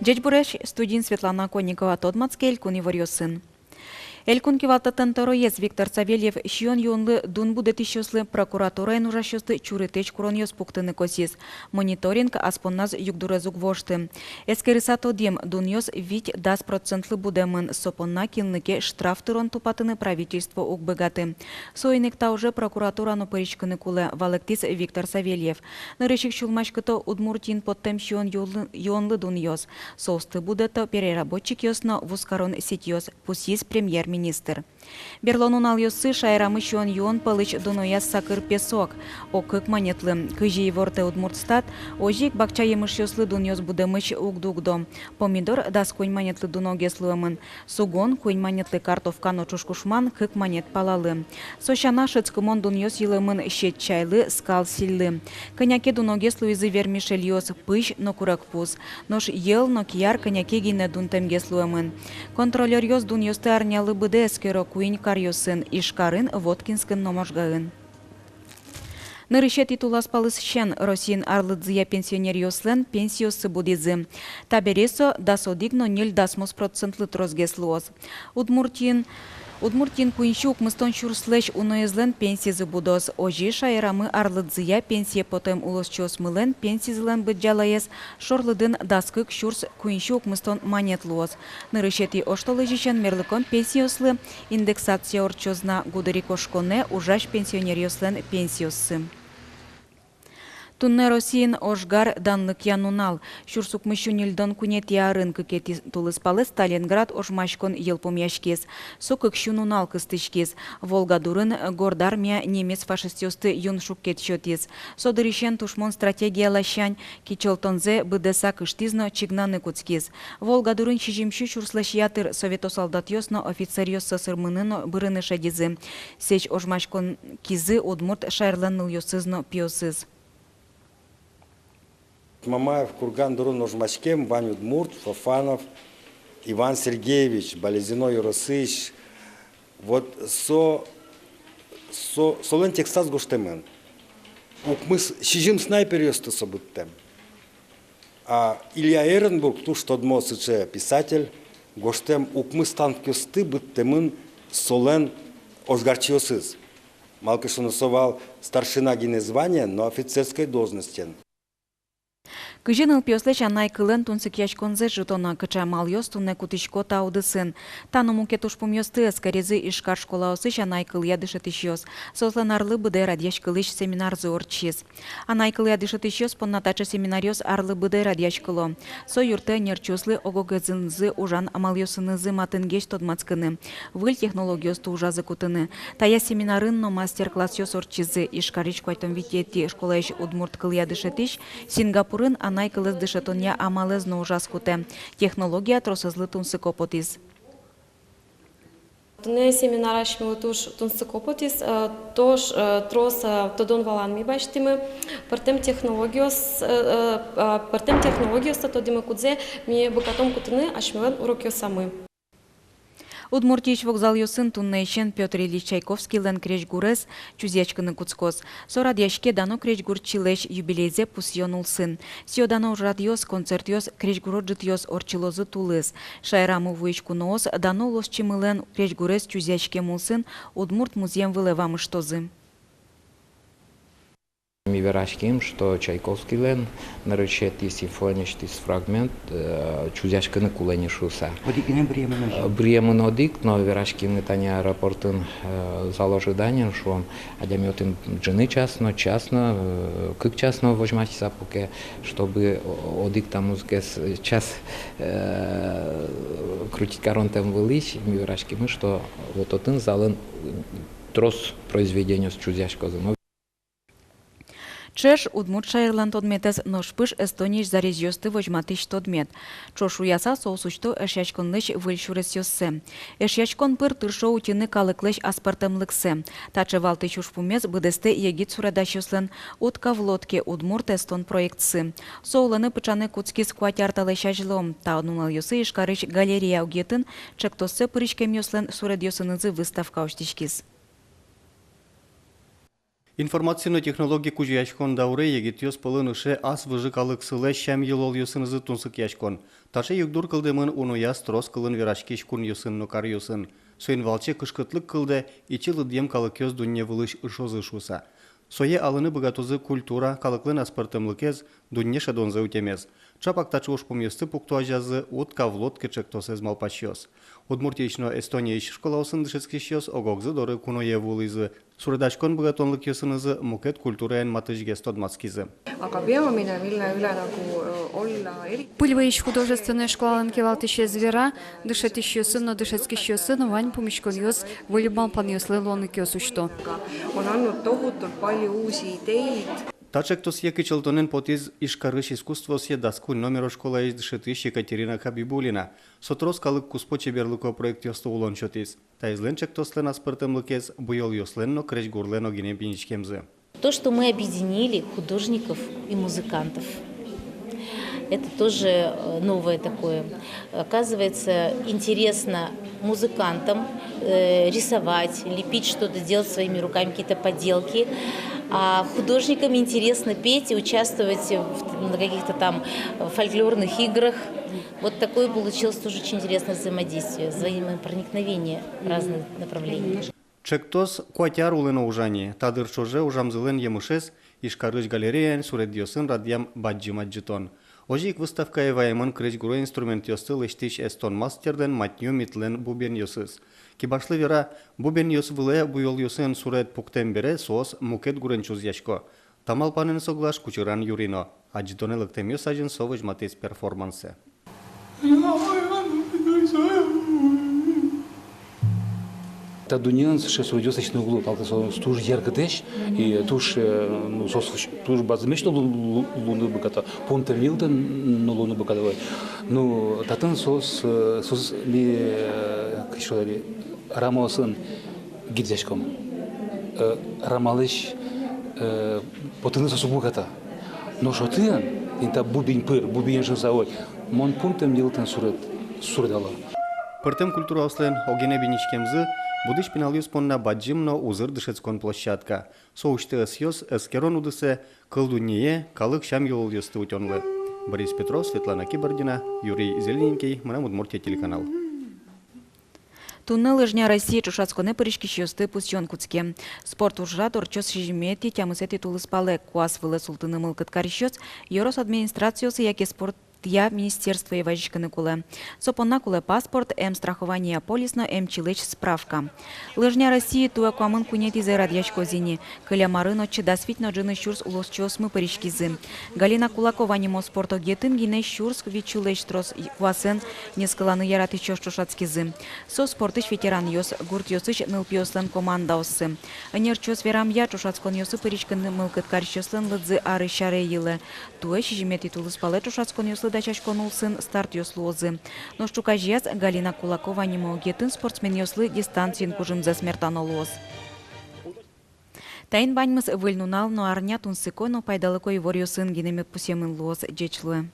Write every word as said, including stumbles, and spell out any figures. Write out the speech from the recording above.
Ӟечбуресь! Студиын Светлана Конникова. Тодматске элькун иворъёсын. Элькун кивалтэтлэн тӧроез Виктор Савельев сиён-юонлы дун будэтӥсьёслы прокуратураын ужасьёсты чурытэсь куронъёс пуктыны косӥз. Мониторинг ас понназ югдурез уг вошты. Эскерыса тодӥм, дунъёс вить-дас процентлы будэмын, со понна кинлы ке штраф тырон тупатыны правительство уг быгаты. Соин ик та уже прокуратура но пыриськыны кулэ, валэктӥз Виктор Савельев. Нырысь ик сюлмаськыто Удмуртиын поттэм сиён-юонлы, юонлы дунъёс. Соосты будэто переработчикъёс но вузкарон сетьёс, пусйиз премьер-министр. Берло нуналъёсы шаерамы сиён-юон пӧлысь дунояз сакыр песок, о кык манетлы. Кызьы ивортэ Удмуртстат, озьы ик бакча емышъёслы дунъёс будэмысь уг дугдо. Помидор дас куинь манетлы дуногес луэмын, сугон куинь манетлы, картовка но ӵушкушман кык манет палалы. Со сяна, шӧдскымон дунъёс йылэмын сьӧд чайлы, скал сильлы. Кӧня ке дуногес луизы вермишельёс, пызь но курегпуз. Нош йӧл но кияр кӧня ке гинэ дунтэмгес луэмын. Контролёръёс дунъёсты арнялы быдэ эскеро куинь каръёсын: Ижкарын, Воткинскын но Можгаын. Нырысетӥ туласпалысен Россиын арлыдзыя пенсионеръёслэн пенсиоссы будӥзы. Табере со дас одӥг но ньыль дасмос процентлы тросгес луоз. Удмуртиын, Удмуртиын куинь сю укмыстон сюрслэсь уноезлэн пенсизы будоз. Озьы шаерамы арлыдзыя пенсие потэм улосчиосмылэн пенсизылэн быдӟалаез шорлыдын дас кык сюрс куинь сю укмыстон манет луоз. Нырысетӥ оштолэзьысен мерлыком пенсиослы индексация ортчоз на, гудырикошконэ ужась пенсионеръёслэн пенсиоссы. Туннэ Россиын ожгар данлыкъя нунал. Сюрс укмыс сю ньыльдон куинетӥ арын кыкетӥ тулыспалэ Сталинград ожмаськон йылпумъяськиз. Со кык сю нунал кыстӥськиз. Волга дурын Горд Армия немец фашистъёсты юн шуккет сётӥз. Со дырысен тушмон стратегия ласянь кичӧлтонзэ быдэсак ыштӥз но чигнаны кутскиз. Волга дурын сизьым сю сюрслэсь ятыр совето солдатъёс но офицеръёс сӧсырмыны но бырыны шедизы. Сэзь ожмаськон кизы удмурт шаерлэн нылъёсыз но пиосыз. Мамаев курган дурын ожмаськем вань удмурт Фофанов Иван Сергеевич, Балезино ёросысь. Вот со, со, солэн текстаз гожтэмын. Укмыс, сизьым снайперъёсты со быдтэм. А Илья Эренбург, туж тодмо сыӵе писатель, гожтэм: укмыс танкъёсты быдтэмын солэн ожгарчиосыз. Малы ке шуоно, со вал старшина гинэ званиен, но офицерской должностен. Кызьы нылпиослэсь анай кылэн тунсыкъяськонзэс ӝутоно, кыӵе амалъёс туннэ кутӥсько та удысын? Та но мукет ужпумъёсты эскеризы Ижкар школаосысь анай кылъя дышетӥсьёс. Соослэн арлы быдэ радъяськылӥсь семинарзы ортчиз. Анай кылъя дышетӥсьёс понна таӵе семинаръёс арлы быдэ радъяськыло. Со юрттэ ӧнерчиослы ог-огезынызы ужан амалъёсынызы матынгес тодматскыны, выль технологиосты ужазы кутыны. Таяз семинарын но мастер-классъёс ортчизы. Ижкарысь куатьтон витетӥ школаысь удмурт кылъя дышетӥсь Сингапурын анай кылэз дышетонъя амалэз но ужаз кутэ. Технология тросэзлы тунсыко потӥз. Туннэ семинар асьмелы туж тунсыко потӥз, э, туж, э, трос, э, тодон-валан ми басьтӥмы, пӧртэм технологиос, э, э, э, пӧртэм технологиосты тодӥмы, кудзэ ми быгатом кутыны асьмелэн урокъёсамы. Удмуртиысь вокзалъёсын туннэысен Пётр Ильич Чайковскийлэн крезьгурез чузъяськыны кутскоз. Со радъяське дано крезьгурчилэсь юбилейзэ пусъён улсын. Сӥё-дано ужрадъёс, концертъёс, крезьгуро ӝытъёс ортчылозы тулыс. Шаерамы вуись куноос дано улосчимылэн крезьгурез чузъяськем улсын удмурт музъем вылэ вамыштозы. Ми вераським, что Чайковскийлэн нырысетӥ симфониысьтыз фрагмент, э, чузъяськыны кулэ ни шуыса. Одӥг гинэ быръемын озьы? Э, быръемын одӥг, но вераськимы тани аэропортын, э, зал ожиданиын, шуом, адями отын ӝыны час но, час но, э, кык час но возьматьыса пуке, чтобы о-, одӥг та музыкез, э, час, э, крутить каронтэм вылысь, ми вераськимы, что вот отын залын трос произведениос чузъяськозы. Но Чеш — удмурт шаерлэн тодметэз, нош пыж — Эстониысь зарезьёсты возьматӥсь тодмет. Ӵош уяса, соос усьто Эшъяськонлэсь выль сюресъёссэ. Эшъяськон пыр тыршо утьыны калыклэсь аспӧртэмлыксэ. Таӵе валтӥсь ужпумез быдэстэ егит суредасьёслэн «Утка в лодке» удмурт-эстон проектсы. Со улонэ пыӵаны кутскиз куать ар талэсь азьло. Та нуналъёсы Ижкарысь галерея огъетын ӵектоссэ пыриськемъёслэн суредъёсынызы выставка усьтӥськиз. Информация но технология кузёяськон дауре егитъёс пӧлын ыше ас выжы калыксылэсь сям-йылолъёсынызы тунсыкъяськон. Таӵе югдур кылдэмын унояз трос кылын вераськись кунъёсын но каръёсын. Соин валче кышкытлык кылдэ, ичи лыдъем калыкъёс дунне вылысь ышозы шуыса. Сое алыны быгатозы культура, калыклэн аспӧртэмлыкез, дунне шӧдонзэ утемез. Чапак таӵе ужпумъёсты пукто азязы «Утка в лодке» ӵектосэз малпасьёс. Удмуртиысь но Эстониысь школаосын дышетскисьёс ог-огзы доры куное вуылӥзы. Суредаськон быгатонлыкъёсынызы мукет культураен матысьгес тодматскизы. Aga peamine, mille üle nagu, ö, olla eri- Пыль вӧйысь художественной школалэн кивалтӥсез вера, дышетӥсьёсын но дышетскисьёсын вань пумиськонъёс выль малпанъёслы луонлыкъёс усьто. On andnud tohutult palju uusi ideid. Та ӵектосъя кичӧлтонэн потӥз Ижкарысь искусствоосъя дас куинь номеро школаысь дышетӥсь Екатерина Хабибуллина. Со трос калык куспо чеберлыко проектъёсты улон сётӥз. Таизлэн ӵектослэн аспӧртэмлыкез — буёлъёслэн но крезьгурлэн огинэ биниськемзы. То, что мы объединили художников и музыкантов, это тоже, э, новое такое. Оказывается, интересно музыкантам, э, рисовать, лепить что-то, делать своими руками какие-то поделки, а художникам интересно петь и участвовать в, на каких-то там, э, фольклорных играх. Вот такое получилось тоже очень интересное взаимодействие, взаимопроникновение разных направлений. Ӵектос куать ар улэ но ужа ни. Та дыр ӵоже ужамзылэн емышез — Ижкарысь галереяын суредъёсын радъям бадӟым адӟытон. Озьы ик выставкае ваемын крезьгуро инструментъёсты лэсьтӥсь эстон мастерлэн Матнё Митлэн бубенъёсыз. Кибашлы вера, бубенъёс вылэ буёлъёсын суред пуктэм бере соос мукет гурен чузъясько. Та малпанэн соглаш Кучыран Юри но. Адӟытонэ лыктэмъёс азьын со возьматӥз перформансэ. Та дуннеын сыӵе суредъёс лэсьтыны уг лу, палка со туж яркытэсь и туж, э, ну, соос туж бадӟымесь но лу-, лу-, луыны быгато, пумтэм йылтэн но луыны быгато. Ну, татын соос, э, соос ми, э, кызьы шуод, рамаосын герӟаськом. Э, рамалэсь, э, потыны соос уг быгато. Нош отын, тӥни та бубен пыр, бубен шуыса, ой, мон пумтэм йылтэн суред, суредало. Пӧртэм культураослэн огинэ биниськемзы — будӥсь пиналъёс понна бадӟым но узыр дышетскон площадка. Со усьтэ ӧсъёс эскерон удысэ кыл дуннее, калык сям-йылолъёсты утёнлы. Борис Петров, Светлана Кибардина, Юрий Зелененький, «Мынам Удмуртие» телеканал. Туннэ «Лыжня России» ӵошатсконэ пыриськисьёсты пусъён кутске. Спорт ужрад ортчоз сизьыметӥ-тямысэтӥ тулыспалэ. Куас вылэ султыны мылкыд карисьёс ёрос администрациосы яке спортъя министерствое вазиськыны кулэ. Со понна кулэ паспорт, эмстрахование полис но эмчилэсь справка. «Лыжня России» туэ куамын куинетӥзэ радъяськоз ини. Кылем арын отчы дас вить но ӝыны сюрс улосчиосмы пыриськизы. Галина Кулакова нимо спорт огъетын гинэ сюрс вить сюлэсь трос куасэн нискыланы яратӥсьёс ӵошатскизы. Со спортысь ветеранъёс, гуртъёсысь нылпиослэн командаоссы. Ӧнерчиос верамъя, ӵошатсконъёсы пыриськыны мылкыд карисьёслэн лыдзы арысь аре йылэ. Туэ сизьыметӥ тулыспалэ ӵошатсконъёслы дасяськон улсын стартъёс луозы. Нош ӵуказеяз Галина Кулакова нимо огъетын спортсменъёслы дистанциын кужымзэс мертано луоз. Таин ваньмыз. Выль нунал но арня тунсыко но пайдалыко иворъёсын гинэ мед пусъемын луоз. Ӟеч луэ.